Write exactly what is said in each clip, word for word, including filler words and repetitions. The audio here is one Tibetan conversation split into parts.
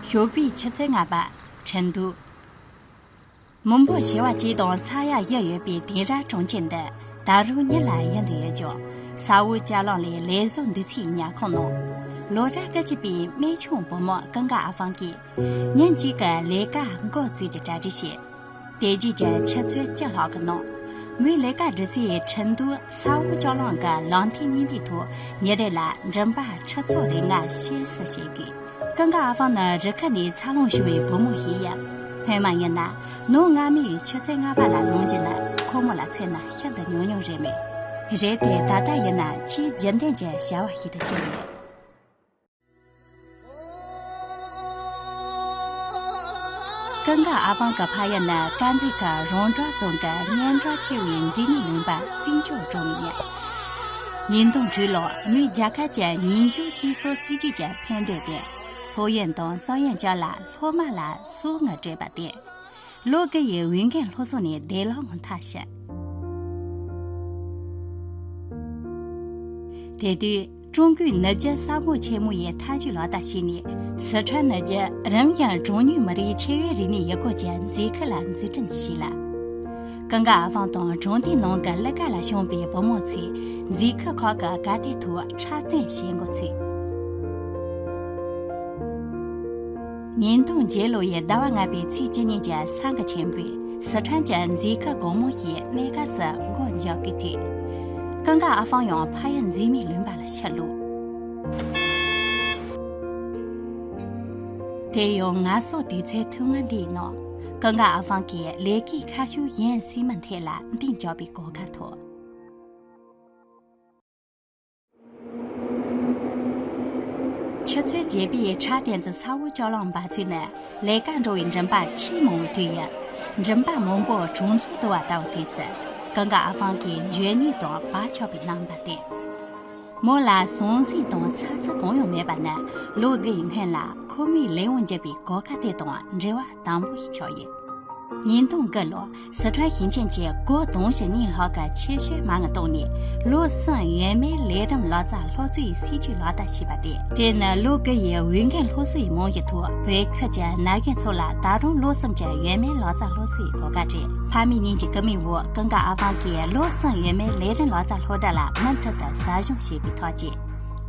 ཞོགས་པའི་ཆུ་ཚོད་ལྔ་པ། ཁྲིན་ཏུའུ། མི་འབོར་བྱེ་བ་གཅིག་དང་ས་ཡ་བཞི་ཡོད་པའི་དེང་རབས་གྲོང་ཁྱེར་འདི་ད་རུང་མྱི་ལ་ཡིན་དུ་ཡོད་ཀྱང་། ས་འོག་ལྕགས་ལམ་ལས་ལས་བཟོ་འདི་ཚོའི་ཉལ་ཁང་ནང་། ལོ་རབས་དགུ་བཅུ་པའི་སྨད་ཆུང་བུ་མོ་ཀུན་དགའ་ཨ་ཧྥང་གིས། ཉིན་གཅིག་གི་ལས་ཀ་འགོ་བཙུགས་ཀྱི་གྲ་སྒྲིག་བྱས། དེ་རྗེས་ཀྱི་ཆུ་ཚོད་བཅུ་ལྷག་གི་ནང་། མོའི་ལས་ཀ་སྒྲུབ་སའི་ཁྲིན་ཏུའུ་ས་འོག་ལྕགས་ལམ་གྱི་ལམ་ཐིག་རྙིང་པའི་ཐོག་ཉིན་རེ་ལ་མགྲིན་པ་ཁྲི་ཚོ་རེ་ལྔ་ཤེས་སུ་བྱེད་དགོས། ཀུན་དགའ་ཨ་ཧྥང་ནི་རུ་ཁག་ནས་འཚར་ལོངས་བྱུང་བའི་བུ་མོ་ཞིག་ཡིན། སྔོན་མ་ཡིན་ན། ནོར་སྔ་མའི་ཆུ་ཚོད་ལྔ་པ་ལ་ལོངས་རྒྱུ་ནི་ཁོ་མོ་ལ་མཚོན་ན་ཤིན་ཏུ་ཉུང་ཉུང་རེད་མོད། རེད་དེ། ད་ལྟ་ཡིན་ན་ཆེས་རྒྱུན་ལྡན་གྱི་བྱ་བ་ཞིག་ཏུ་གྱུར་ཡོད། ཀུན་དགའ་ཨ་ཧྥང་གི་ཕ་ཡུལ་ནི་དཀར་མཛེས་ཁུལ་རོང་འབྲོག་རྫོང་གི་སྙན་གྲགས་ཆེ་བའི་མཛེས་མའི་ལུང་པ་སྲིན་ཆུ་གྲོང་ནས་ཡིན། ཉིས་སྟོང་དྲུག་ལོར་མོས་རྒྱལ་ཁབ་ཀྱི་ཉིན་རྒྱུན་སྤྱི་ཚོགས་སྲིད་ཇུས་ཀྱི་ཕན་བདེ་དེ། སློབ་ཡོན་དང་རྩིས་ཡོན་བཅས་ལ་སློབ་མ་ལ་གསོལ་དངུལ་སྤྲད་པ་སྟེ། ལོ་དགུ་ཡི་འོས་འགན་སློབ་གསོ་ནས་བདེ་བླག་ངང་ཐར་ཕྱིན། དེ་དུས་ཀྲུང་གོའི་ནུབ་རྒྱུད་ས་མུའུ་ཆེན་མོ་ཡི་མཐའ་དཔྱོད་ལག་བསྟར་བྱས་ནས། སི་ཁྲོན་ནུབ་རྒྱུད་རིམ་བཞིན་གྲངས་ཉུང་མི་རིགས་ཆེ་བའི་རིག་གནས་ཡུལ་སྐོར་གྱི་མཛེས་ཁུལ་ལ་འཛུགས་སྐྲུན་བྱས་ལ། ཀུན་དགའ་ཨ་ཧྥང་དང་གྲོང་སྡེའི་ནང་གི་གླུ་གར་ལ་ཞུགས་པའི་བུ་མོ་ཚོས་མཛེས་ཁུལ་ཁག་གི་གར་སྟེགས་ཐོག་འཁྲབ་སྟོན་བྱེད་འགོ་ཚུགས། ཉིས་སྟོང་བརྒྱད་ལོ་ཡི་ཟླ་བ་ལྔ་པའི་ཚེས་བཅུ་གཉིས་ཀྱི་སེང་གེ་ཆེན་པོས་སི་ཁྲོན་གྱི་མཛེས་ཁུལ་གོང་མོ་ཞིག་གནས་སྐབས་སུ་སྒོ་འབྱེད་ཀྱི་དུས། ཀུན་དགའ་ཨ་ཧྥང་ཡང་ཕ་ཡུལ་མཛེས་མའི་ལུང་པ་ལ་ཕྱིར་ལོག་དེ་ཡང་ངལ་གསོ་དུས་ཚོད་ཐུང་ངུ་འདིའི་ནང་། ཀུན་དགའ་ཨ་ཧྥང་གིས་ལས་ཀའི་ཁ་ཕྱོགས་གཞན་སུས་མི་འཐད་ལ་འདི་འཇོག་པའི་གོ་སྐབས་ཐོབ། ཆུ་ཚོད་བརྒྱད་པའི་འཁྲབ་སྟོན་དུ་ས་འོག་ལྕགས་ལམ་འབབ་ཚུགས་ནས་ལས་ཀ་འགྲོ་བའི་མགྲིན་པ་ཆེས་མང་བའི་དུས་ཡིན། མགྲིན་པ་མང་པོ་གྲོང་ཚོར་དུ་བ་ལྟ་བུ་དུས་སུ། ཀུན་དགའ་ཨ་ཧྥང་གིས་འཇོན་ནུས་དང་བག་ཆགས་པའི་རྣམ་པ་བསྟན། མོ་ལ་ཟང་ཟིང་དང་ཚ་ཚ་གང་ཡང་མེད་པ་ནི། ལོ་དགུའི་སྔོན་ལ་ཁོ་མོའི་ལས་དབང་བསྒྱུར་བའི་གོ་སྐབས་དེ་དང་འབྲེལ་བ་དམ་པོ་ཞིག་ཆགས་ཡོད། ཉིས་སྟོང་དགུ་ལོར་སི་ཁྲོན་ཞིང་ཆེན་གྱིས་སྒོར་དུང་ཕྱུར་གཉིས་ལྷག་གི་ཆེད་སྤྱོད་མ་དངུལ་བཏོན་ནས། ལོ་གསུམ་ཡས་མས་ལས་རིམ་ལག་རྩལ་སློབ་གསོའི་སྲིད་ཇུས་ལག་བསྟར་བྱས་པ་སྟེ། དེ་ནི་ལོ་དགུ་ཡི་འོས་འགན་སློབ་གསོའི་རྨང་གཞི་ཐོག་བོད་ཁུལ་གྱི་ན་གཞོན་ཚོ་ལ་ད་རུང་ལོ་གསུམ་གྱི་ཡས་མས་ལག་རྩལ་སློབ་གསོའི་གོ་སྐབས་སྤྲད། ཕ་མའི་སྙིང་གི་སྐུལ་མའི་འོག་ཀུན་དགའ་ཨ་ཧྥང་གིས་ལོ་གསུམ་ཡས་མས་ལས་རིམ་ལག་རྩལ་སློབ་གྲྭ་ལ་མུ་མཐུད་དུ་ཟབ་སྦྱོང་བྱས་པའི་ཐོག་བཅས།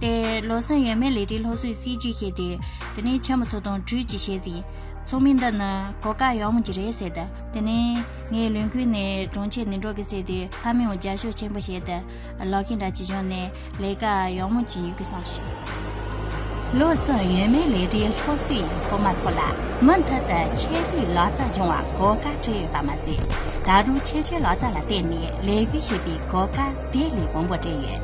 དེ་ལོ་གསུམ་ཡས་མས་ལས་རིགས་སློབ་གསོའི་སྲིད་ཇུས་བཤད་དུས། དེ་ནས་ཁྱིམ་མི་ཚོ་དང་གྲོས་ཀྱིས་བཤད་ཟིན། ཚོགས་མི་འདི་ནི་གོ་སྐབས་ཡག་མོ་ཅིག་རེད་ཟེར་ཏེ། དེ་ནས་ངས་ལུང་ཁུལ་ནས་གྲོང་ཁྱེར་ནས་འགྲོ་གི་ཟེར་དུས། ཕ་མས་རྒྱབ་སྐྱོར་ཆེན་པོ་བྱས་ཏེ། ལག་ཤེས་འདྲ་ཅིག་སྦྱོང་ནས་ལས་ཀ་ཡག་མོ་ཅིག་ཡོད་གི་བསམ་ཤག་ལོ་གསུམ་ཡས་མས་ལས་རིགས་སློབ་གསོའི་སློབ་མ་ཚོ་ལ་མུ་མཐུད་དུ་ཆེད་ལས་ལག་རྩལ་སྦྱོང་བར་གོ་སྐབས་སྤྲད་ཡོད་པ་མ་ཟད། ད་རུང་ཆེད་སྤྱོད་ལག་རྩལ་ལ་བརྟེན་ནས་ལས་ཞུགས་བྱེད་པའི་གོ་སྐབས་དེ་ལས་མང་པོ་སྤྲད་ཡོད།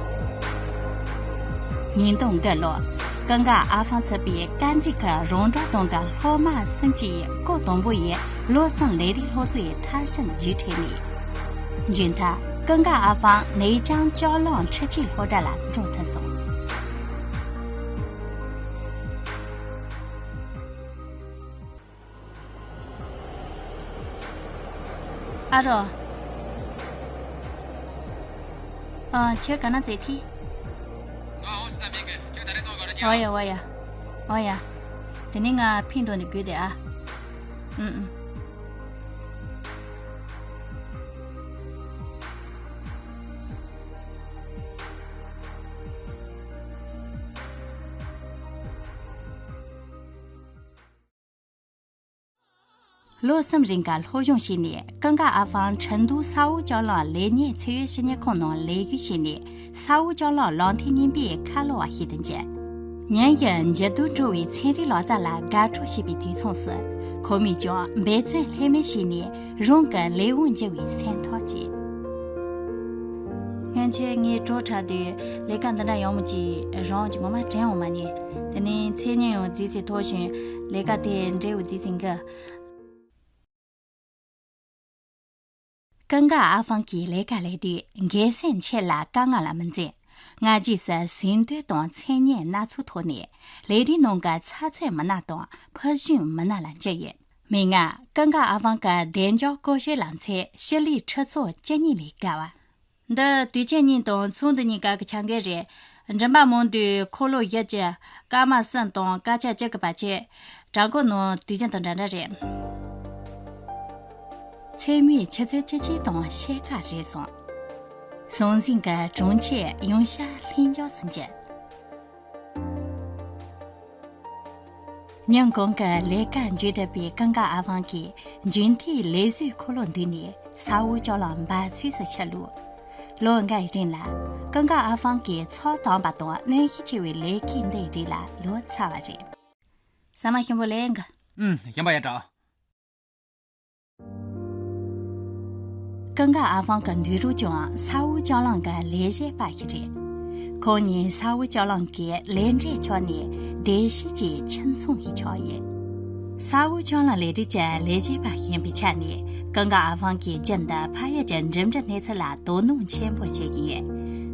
ཉིས་སྟོང་དགུ་ལོར་ཀུན་དགའ་ཨ་ཧྥང་ཚུད་པའི་དཀར་མཛེས་ཁུལ་རོང་འབྲོག་རྫོང་གི་སློབ་མ་སུམ་ཅུ་ཡིས་སྐབས་དང་པོ་ཡི་ལོ་གསུམ་ལས་རིགས་སློབ་གསོའི་མཐར་ཕྱིན་བརྒྱུད་འཕྲད་ནས། མཇུག་མཐར་ཀུན་དགའ་ཨ་ཧྥང་ནེའུ་ཅང་ལྕགས་ལམ་འཕྲུལ་ཆས་སློབ་གྲྭ་ལ་འགྲོ་ཐུབ་སོང་། ཨ་རོ། ཨ། ཁྱོད་ག་ན་ཙེ་ཐི། ང་ཧོ་སི་ས་མིག་གི་ཁྱོད་ད་རེས་ཐོག་ག་རེ་ཨོ་ཡ་ཨོ་ཡ། ཨོ་ཡ། དེ་ནས་ང་ཕིན་འགྲོ་ནས་དགོས་དེ་ཨ། ཨུ་ཨུ། ལོ་གསུམ་རིང་གི་སློབ་སྦྱོང་བྱས་ནས། ཀུན་དགའ་ཨ་ཧྥང་ཁྲིན་ཏུའུ་ས་འོག་ལྕགས་ལམ་ལས་གཉེར་ཚད་ཡོད་ཞིབ་གཉེར་ཁང་ནང་ལས་ཞུགས་བྱས་ནས། ས་འོག་ལྕགས་ལམ་ལམ་ཐིག་རྙིང་པའི་ཁ་ལོ་བ་ཞིག་ཏུ་གྱུར། ཉིན་ཞིག་འགྱུར་རྡོ་འགྲོ་བའི་ཚན་རིག་ལག་རྩལ་ལ་དགའ་སྤྲོ་བྱེད་པའི་དུས་མཚུངས་སུ། ཁོ་མོས་ཀྱང་འབད་བརྩོན་ལྷོད་མེད་བྱས་ནས་རང་གི་ལས་དབང་བསྒྱུར་བའི་སེམས་ཐག་བཅད། སྔོན་ཆད་ངས་བྲོ་འཁྲབ་དུས་ལས་ཀ་འདི་འདྲ་ཡག་མོ་ཅིག་རང་གིས་ངོ་མ་དྲན་ཡོང་མ་མྱོང་། དེ་ནས་མཚན་སྙན་ཡང་རྫིག་ཚད་མཐོ་ཞིང་། ལས་ཀ་དེ་འབྲས་བུ་རྫིག་ཚད་འགི། ཀུན་དགའ་ཨ་ཧྥང་གིས་ལས་ཀ་ལས་དུས་འགན་སེམས་ཆེ་ལ་དཀའ་ངལ་ལ་མི་འཛེམ། སྔ་རྗེས་སུ་ཟིན་བྲིས་དང་མཚན་སྙན་སྣ་ཚོགས་ཐོག་ནས་ལས་རིགས་ནང་གི་ཚགས་ཚུད་མི་སྣ་དང་ཕུལ་བྱུང་མི་སྣ་ལ་འགྱུར་ཡོད། མིག་སྔར་ཀུན་དགའ་ཨ་ཧྥང་གི་བདེ་འཇགས་སྐོར་སྐྱོད་ལམ་ཚད་ཞི་ལི་ཁྲི་ཚོ་བཅུ་གཉིས་ལས་བརྒལ་བ། འདི་དུས་ཆེན་གཉིས་དང་ཚོགས་འདུ་གཉིས་སྐབས་ཀྱི་འཆར་འགོད་རེད། མགྲིན་པ་མང་དུས་འཁོར་ལོ་བཞི་གི་སྐར་མ་གསུམ་དང་སྐར་ཆ་གཅིག་གི་བར་ཆད། བྲག་འགོ་ནང་དུས་རྒྱུན་དང་འདྲ་འདྲ་རེད། མཚན་མོའི་ཆུ་ཚོད་བཅུ་གཅིག་དང་ཕྱེད་ཀ་རེད་སོང་། ཟང་ཟིང་གི་གྲོང་ཁྱེར་ཡང་བསྐྱར་ལྷིང་འཇགས་སུ་འགྱུར། ཉིན་གང་གི་ལས་ཀ་མཇུག་བསྒྲིལ་བའི་ཀུན་དགའ་ཨ་ཧྥང་གིས་མཇུག་མཐའི་ལས་བཟོའི་འཁོར་ལོ་མདུན་ནས་ས་འོག་ལྕགས་གླང་འབབ་ཚུགས་སུ་ཕྱིར་ལོག་ལོ་འགའ་ཡི་རིང་ལ་ཀུན་དགའ་ཨ་ཧྥང་གིས་ཚོགས་དམ་པ་དང་གནོན་ཤུགས་ཆེ་བའི་ལས་ཀའི་འདི་རིགས་ལ་ལོ་ཚར་བ་རེད། ཟ་མ་ཞིམ་པོ་ལེན་གི། ཨུམ། ཞིམ་པ་ཡ་དྲག་ཀུན་དགའ་ཨ་ཧྥང་གི་འདུག་རོགས་ཀྱང་ས་འོག་ལྕགས་གླང་གི་ལས་བྱེད་པ་ཞིག་རེད། ཁོང་གཉིས་ས་འོག་ལྕགས་གླང་གི་ལས་འབྲེལ་ཆགས་ནས་བདེ་སྐྱིད་ཀྱི་ཁྱིམ་ཚང་ཞིག་ཆགས་ཡོད། ས་འོག་ལྕགས་གླང་ལས་རིགས་ཀྱི་ལས་བྱེད་པ་ཡིན་པའི་ཆ་ནས་ཀུན་དགའ་ཨ་ཧྥང་གིས་རྒྱུན་དུ་ཕ་ཡུལ་གྱི་འགྲིམ་འགྲུལ་གནས་ཚུལ་ལ་དོ་སྣང་ཆེན་པོ་བྱེད་ཀྱི་ཡོད།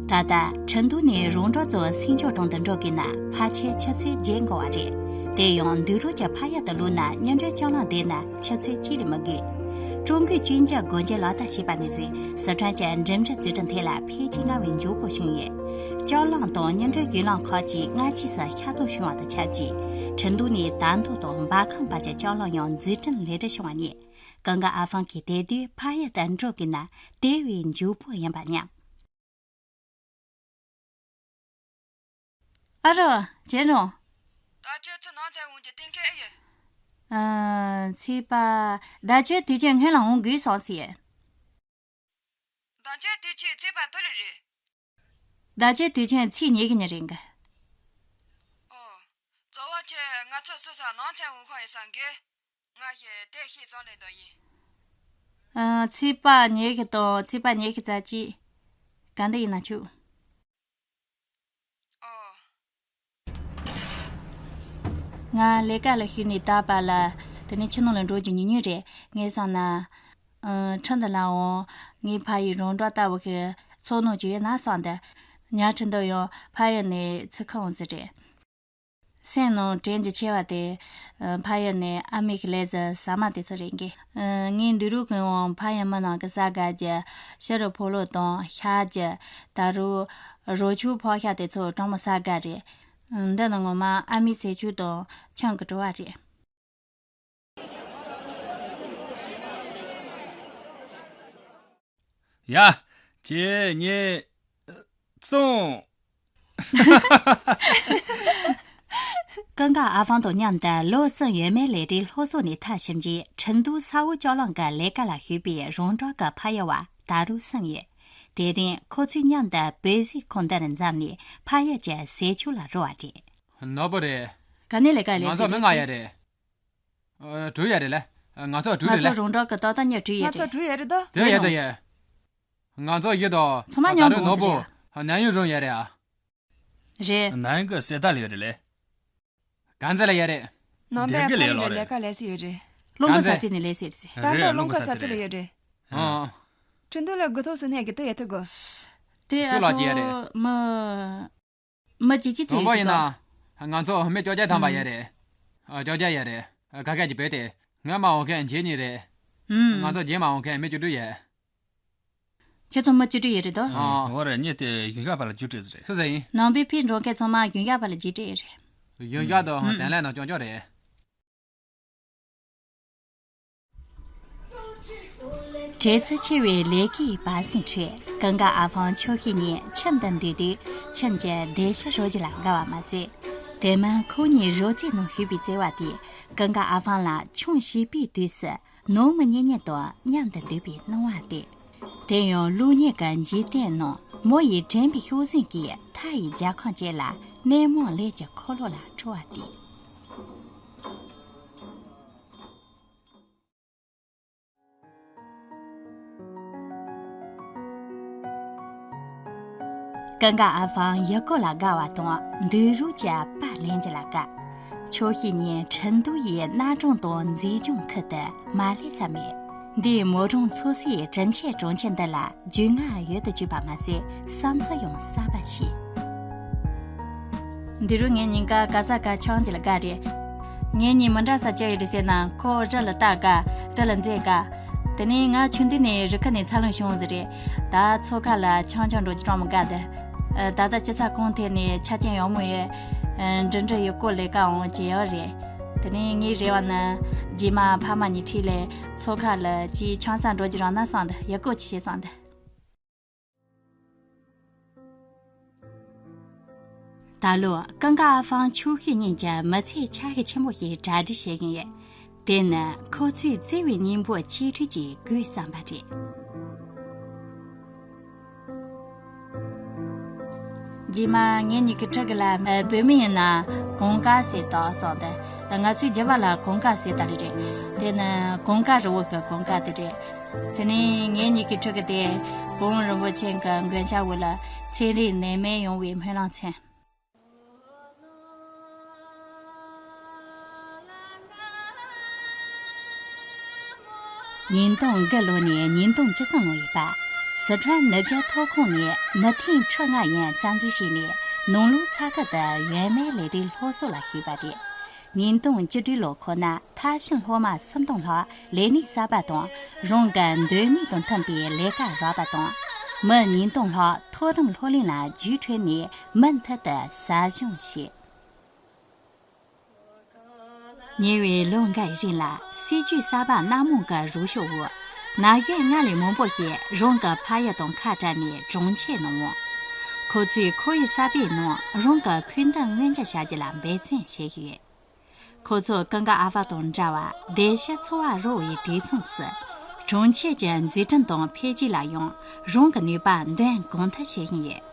ད་ལྟ་ཁྲིན་ཏུའུ་ནས་རོང་འབྲོག་ཚོ་སེམས་ཆུང་གྲོང་དུ་འགྲོ་དགོས་ན་ཕལ་ཆེར་ཆུ་ཚོད་བརྒྱད་འགོར་བ་རེད། དེ་ཡང་འདུག་རོགས་ཀྱི་ཕ་ཡུལ་དུ་ལོག་ན་ཉིན་རེར་ལྕགས་གླང་བསྡད་ན་ཆུ་ཚོད་གཅིག་ལས་མི་དགོས། ཀྲུང་གོས་གཅིན་སྙི་སྒོ་འབྱེད་ལག་བསྟར་བྱས་པ་ནས་བཟུང་སི་ཁྲོན་གྱི་འགྲིམ་འགྲུལ་འཛུགས་སྐྲུན་ཐད་ལ་འཕེལ་རྒྱས་སྔར་བས་མགྱོགས་པོ་བྱུང་ཡོད། ལྕགས་གླང་དང་ཉིན་རེའི་རྒྱུན་ལམ་ཁག་ཅིག་སྔ་ཕྱིས་སུ་ཤར་གཏོང་བྱུང་བ་དང་ཆབས་ཅིག་ཁྲིན་ཏུའུ་ནས་དར་མདོ་དང་འབར་ཁམས་བར་གྱི་ལྕགས་གླང་ཡང་འཛུགས་སྐྲུན་ལེགས་གྲུབ་བྱུང་བ་རྙེད། ཀུན་དགའ་ཨ་ཧྥང་གིས་དེ་དུས་ཕ་ཡུལ་དུ་འགྲོ་དགོས་ན་དེ་བས་མགྱོགས་པོ་ཡིན་པ་སྙམ། ཨ་རོ། གཞན་རོ། ད་ཁྱོད་ཚོ་ནང་ཚན་འོང་རྒྱུ་གཏན་འཁེལ་ཨེ་ཡོད། ཨ། ཚེས་པ། ཟླ་བཅུའི་དུས་ཆེན་སྔོན་ལ་འོང་དགོས་སོང་ཟེར། ཟླ་བཅུའི་དུས་ཆེན་ཚེས་པ་དུ་ལ་རེད། ཟླ་བཅུའི་དུས་ཆེན་ཚེས་ཉི་ཤུ་ཉིན་རེད་གི། ཨོ། གཙོ་བོ་ཁྱེད་ང་ཚོ་སུ་ས་ནང་ཚན་འོང་ཁ་ཡོད་སང་གི། ང་ཞེས་དེ་ཤེས་སོང་ལེ་དོ་ཡིན། ཨ། ཚེས་པ་ཉི་ཤུ་དང་ཚེས་པ་ཉི་ཤུ་རྩ་གཅིག་ག་འདི་ཡིན་ན་ཆུག་ཨོ། ང་ལས་ཀ་ལ་ཞུགས་ནས་ད་བར་ལ་དེ་ནས་ཕྱི་ནང་ལ་འགྲོ་རྒྱུ་ཉུང་ཉུང་རེད། ངས་བསམ་ན། ཨ། ཁྲིན་ཏུའུ་ལའང་ངའི་ཕ་ཡུལ་རོང་འབྲོག་ལྟ་བུ་ཞིག་ཚོར་སྣང་བྱུང་ཡོད་ན་བསམ་སྟེ། ཉ་ཁྲིན་ཏུའུ་ཡང་ཕ་ཡུལ་ནས་ཚུར་ཁ་འོང་ཟེར་རེད། སེམས་ནང་དྲན་རྒྱུ་ཆེ་བ་དེ། ཨ། ཕ་ཡུལ་ནས་ཨ་མའི་གི་ལས་ཟུར་ཟ་མ་དེ་ཚོ་རེད་གི། ཨ། ངའི་འདུག་རོགས་ཀུན་འོང་ཕ་ཡུལ་མི་ནང་གི་ཟ་དགའ་རྒྱུ་ཕྱི་རུ་ཕོ་ལོ་དང་ཤ་རྒྱུ་ད་རུ་རོ་ཆུ་ཕག་ཤ་དེ་ཚོ་གྲང་མོ་ཟ་དགའ་རེད། འདི་ནི་ངོ་མ་ཨ་མའི་ཟས་བཅུད་དང་ཆང་གི་བྲོ་བ་རེད། ཡ། ཁྱེད་གཉིས། སོང་། ཀུན་དགའ་ཨ་ཧྥང་དང་མཉམ་དུ་ལོ་གསུམ་ཡས་མས་ལས་རིགས་སློབ་གསོ་ནས་ཐར་ཕྱིན་རྗེས་ཁྲིན་ཏུའུ་ས་འོག་ལྕགས་གླང་གི་ལས་ཀ་ལ་ཞུགས་པའི་རོང་འབྲོག་གི་ཕ་ཡུལ་བ་ད་རུང་གསུམ་ཡོད། དེ་རིང་ཁོ་ཚོས་མཉམ་དུ་བོད་ཟས་ཁང་འདིར་འཛོམས་ནས་ཕ་ཡུལ་གྱི་ཟས་སྤྱོད་ལ་རོལ་བ་རེད། ནོར་བུ་རེད། ག་ནས་ལས་ཀ་ལས། ང་ཚོ་མི་ལྔ་ཡོད་རེད། ཨ། དྲུག་ཡོད་རེད་ལ། ང་ཚོ་དྲུག་ང་རེད་ལ། ཚོ་རོང་འབྲོག་གི་ཏག་ཏག་ཉིན་དྲུག་ཡོད་ང་ཚོ་རེད། དྲུག་ཡོད་རེད་ད། དེ་ཡོད་ད་ཡོད། ང་ཚོ་བཞི་དང་། ཚང་མ་མཉམ་ད་རུང་ནོར་བུ། གོང་ཟེར་ན་ཡོད་རེད། ནང་ཡུལ་རང་ཡོད་རེད་ཨ། རེད། ནང་གི་གསེར་རྟ་ལ་ཡོད་རེད་ལེ། གང་ཚེ་ལ་ཡོད་རེད། ནང་པའི་ཕ་ཡུལ་ལ་ལས་ཀ་ལས་སི་ཡོད་རེད། རླུང་གི་གང་ཚེ། ས་ཚིགས་ནས་ལས་སི་རེད་ཟེར། ད་ལྟ་རླུང་གི་ས་ཚིགས་ལ་ཡོད་རེད། ཨ། ཁྲིན་ཏུའུ་ལ་དགུ་ཐོག་སུ་ནས་གི་ཏུ་ཡོད་ཐུ་གོ། དེ་ཏུ་ལ་ཅི་ཡོད་རེད། ཨ་ཚོ་མི། མི་གཅིག་གཅིག་ཚེ་དང་པོ་ཡིན་ན། ང་ཚོ་མི་བཅོ་བརྒྱད་ཐམ་པ་ཡོད་རེད། ཨ། བཅོ་བརྒྱད་ཡོད་རེད། ཨ། ཁ་ཁ་གྱི་བོད་དེ། སྔོན་མ་འོང་མཁན་བརྒྱད་གཉིས་རེད། ཨུམ། ང་ཚོ་རྗེས་མ་འོང་མཁན་མི་བཅུ་དྲུག་ཡོད། ཁྱེད་ཚོ་མི་བཅུ་དྲུག་ཡོད་རེད་དོ། ཨ། འོ་རེད། ངས་དེ་གཞུང་ཞབས་པ་ལ་བཅུ་དྲུག་ཟེར་རེད། སུ་ཟེར་ཡིན། ནང་པའི་ཕིན་འགྲོ་མཁན་ཚང་མ་གཞུང་ཞབས་པ་ལ་བཅུ་དྲུག་ཡོད་རེད། གཞུང་ཞབས་དང་ཨུམ། དེ་ལས་ནང་སྐྱོང་སྐྱོང་རེད། བྲེལ་འཚུབ་ཆེ་བའི་ལས་ཀའི་བར་གསེང་ཁྲོད་ཀུན་དགའ་ཨ་ཧྥང་ཆོས་ཤིག་ཉིན་ཁྱིམ་དུ་འདུག་དུས་ཁྱིམ་གྱི་བདེ་ཤ་རོ་བཞི་ལ་དགའ་བ་མ་ཟད། དེ་མིན་ཁོ་གཉིས་རོལ་རྩེད་ནང་ཞུགས་པའི་བརྩེ་བ་དེས་ཀུན་དགའ་ཨ་ཧྥང་ལ་ཆུང་བྱིས་པའི་དུས་སུ་ནོར་མི་གཉེན་ཉེ་དང་མཉམ་དུ་འདུག་པའི་སྣང་བ་སྟེར། དེ་ཡང་གློག་བརྙན་གྱི་འཇིག་རྟེན་ནང་མོ་ཡིས་དྲན་པའི་ཤུགས་བཟུང་གིས་མཐའ་ཡི་རྒྱལ་ཁམས་བཅས་ལ་ནད་མུག་ལས་ཀྱི་འཁོར་ལོ་ལ་འཁྲུལ་བ་སྟེར། ཀུན་དགའ་ཨ་ཧྥང་ཡུལ་སྐོར་ལ་དགའ་བ་དང་འདུག་རོགས་ཀྱི་པར་ལེན་རྒྱུ་ལ་དགའ། ཆོས་ཤིག་ཉིན་ཁྲིན་ཏུའུ་ཡི་གནའ་གྲོང་དང་མཛེས་ལྗོངས་ཁུལ་དུ་མ་སླེབས་ས་མེད། འདིའི་མོ་གྲོང་ཚོ་སའི་དྲིན་ཆེན་གྲོང་ཁྱེར་འདི་ལ་རྒྱུས་མངའ་ཡོད་དུ་བཅུག་པ་མ་ཟད་བསམ་ཚུལ་ཡང་གསར་པ་ཞིག་འདི་རུ་ངའི་ཉིན་དཀར་ག་ས་ག་ཆང་གི་ལ་དགའ་རེད། ངའི་ཉིན་མི་འདྲ་ས་ཅི་ཡོད་རེད་ཟེར་ན་ཁོ་རི་ལ་ལྟ་དགའ། རི་ལ་འཛེག་དགའ། དེ་ནས་ང་ཆུང་དུས་ནས་རི་ཁ་ནས་འཚར་ལོངས་བྱུང་ཟེར་རེད། ད་མཚོ་ཁ་ལ་ཆང་ཆང་འགྲོ་རྒྱུ་གྲོགས་མོ་དགའ་འདི། ཨ། ད་ལྟ་ཅི་ཚ་གོང་ཐད་ནས་ཆ་རྐྱེན་ཡག་མོ་ཡོད། ཨ། འགྲིམ་འགྲུལ་ཡག་པོ་ལས་ཀ་འོང་གི་ཡོད་རེད། དེ་ནས་ངའི་རེ་བ་ནི་རྗེས་མ་ཕ་མ་གཉིས་འཁྲིས་ལས་མཚོ་ཁ་ལ་ཅིག་ཆང་ས་འགྲོ་རྒྱུ་རག་ན་བསམ་འདུག་ཡག་པོ་ཅིག་བྱེད་བསམ་འདུག་ད་ལོ་ཀུན་དགའ་ཨ་ཧྥང་ཆོས་ཤུལ་གཉིས་ཀྱི་མི་ཚེ་འཆར་གཞི་ཆེན་པོ་ཞིག་གྲ་སྒྲིག་བྱེད་ཀྱིན་ཡོད། དེ་ནི་ཁོ་ཚོའི་བརྩེ་བའི་སྙིང་པོ་ཆེ་ཁྲིད་ཀྱི་དགོས་བསམ་པ་རེད། རྗེས་མ་ངེད་གཉིས་ཀྱི་ཕྲུ་གུ་ལ་བོད་མི་ཡིན་ན་གོང་དཀར་ཟེར་དང་སོགས་དེ། ང་ཚོའི་རྒྱུད་པ་ལ་གོང་དཀར་ཟེར་ད་ལི་རེད། དེ་ནི་གོང་དཀར་རི་བོ་གི་གོང་དཀར་དེ་རེད། དེ་ནས་ངེད་གཉིས་ཀྱི་ཕྲུ་གུ་དེ་གོང་རིན་པོ་ཆེ་གི་མགོན་སྐྱབས་འོག་ལ་ཚན་རིག་ནད་མེད་ཡོང་བའི་སྨོན་ལམ་མཚོན། ཉིས་སྟོང་དགུ་ལོ་ནས་ཉིས་སྟོང་བཅུ་གསུམ་ལོ་ཡིན་པ། སི་ཁྲོན་ནུབ་རྒྱུད་མཐོ་ཁུངས་ནས་མི་ཐེངས་ཁྲི་ལྔ་ཡན་རྩ་འཛུགས་བྱས་ནས་ནང་ལོགས་ས་ཁུལ་དུ་ཡོན་མེད་ལས་གྲྭའི་སློབ་གསོ་ལ་ཞུགས་པ་རེད། ཉིས་སྟོང་བཅུ་དྲུག་ལོ་ཁོ་ན་མཐར་ཕྱིན་སློབ་མ་སུམ་སྟོང་ལྷག་ལས་གནས་གསར་པ་དང་རང་གི་འདོད་མོས་དང་མཐུན་པའི་ལས་ཀ་རག་པ་དང་། མི་ཉིས་སྟོང་ལྷག་མཐོ་རིམ་སློབ་གླིང་ལ་རྒྱུགས་འཕྲོད་ནས་མུ་མཐུད་དུ་ཟབ་སྦྱོང་བྱས། ཉེ་བའི་ལོ་འགའི་རིང་ལ་སྲིད་ཇུས་གསར་པ་སྣ་མང་གི་རོགས་སྐྱོར་འོག་ན་གཞོན་སྔར་ལས་མང་པོ་ཞིག་རང་གི་ཕ་ཡུལ་དང་ཁ་བྲལ་ནས་གྲོང་ཁྱེར་ནང་འོང་། ཁོ་ཚོས་ཁོར་ཡུག་གསར་པའི་ནང་རང་གི་ཕུགས་འདུན་མངོན་འགྱུར་བྱ་རྒྱུ་ལ་འབད་བརྩོན་བྱེད་ཀྱི་ཡོད། ཁོ་ཚོ་ཀུན་དགའ་ཨ་ཧྥང་དང་འདྲ་བར་སྡེ་བཞི་ཚོ་བ་རོལ་བའི་དུས་མཚུངས་སུ། གྲོང་ཁྱེར་གྱི་འཛུགས་སྐྲུན་དང་འཕེལ་རྒྱས་ལ་ཡང་རང་གི་ནུས་པ་འདོན་གང་ཐུབ་བྱེད་བཞིན་ཡོད།